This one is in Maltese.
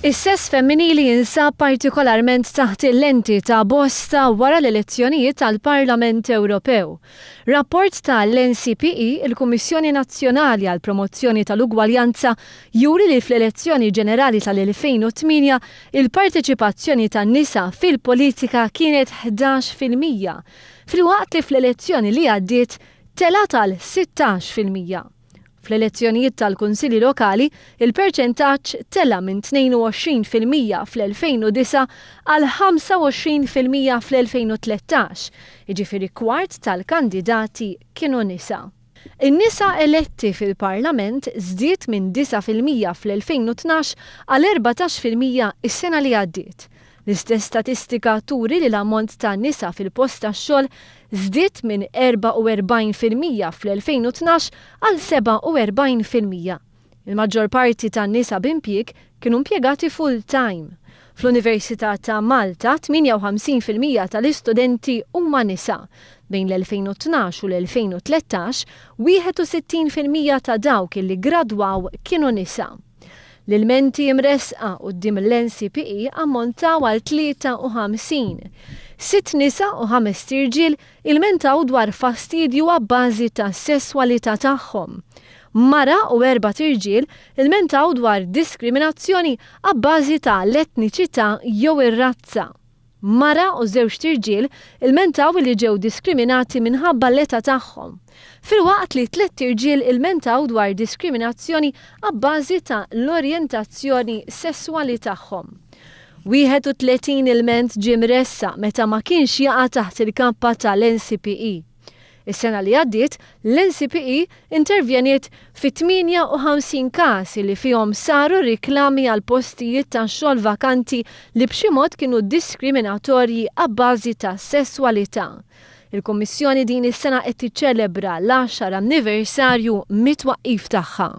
Is-sess femminili jinsab partikolarment taħt il-lenti ta' bosta wara l-elezzjonijiet tal-Parlament Ewropew. Rapport ta' l-NCPE, il-Kummissjoni Nazzjonali għall-Promozzjoni tal-Ugwaljanza, juri li fl-elezzjoni ġenerali tal-2008 il-parteċipazzjoni tan-nisa fil-politika kienet 11%, filwaqt li fl-elezzjoni li għaddiet telgħet għal 16%. Fl-elezzjonijiet tal-Kunsilli Lokali, il-perċentaġġ tela' minn 22% fl-2009 għal 25% fl-2013, jiġifieri kwart tal-kandidati kienu nisa. In-nisa eletti fil-Parlament żdied minn 9% fl-2012 għal 14% is-sena li għaddiet. L-istess statistika turi li l-ammont ta' nisa fil-post tax-xogħol żdied minn 44% fl-2012 għal 47%. Il-maġġor parti tan-nisa b'impjieg kienu impjegati full-time. Fl-Università ta' Malta, 58% tal-istudenti huma nisa. Bejn l-2012 u l-2013, 61% ta' dawk li ggradwaw kienu nisa. L-ilmenti mressqa quddiem l-NCPE ammontaw għal 53. Sitt nisa u ħamest irġiel ilmentaw dwar fastidju abbażi tas-sesswalità tagħhom. Mara u erbat irġiel ilmentaw dwar diskriminazzjoni abbażi ta' l-etniċità jew ir-razza. Mara u żewġt irġiel ilmentaw li ġew diskriminati minħabba l-età tagħhom, filwaqt li tlett irġiel ilmentaw dwar diskriminazzjoni abbażi ta' l-orjentazzjoni sesswali tagħhom. 31 ilment ġie mressaq meta ma kienx jaqa' taħt il-kappa ta' l-NCPE. Is-sena li għaddiet, l-NCPE intervjeniet fi 58 każ li fihom saru riklami għal postijiet ta' xogħol vakanti li b'xi mod kienu diskriminatorji abbażi ta' sesswalità. Il-Kummissjoni din is-sena qed tiċċelebra l-għaxar anniversarju mit-twaqqif tagħha.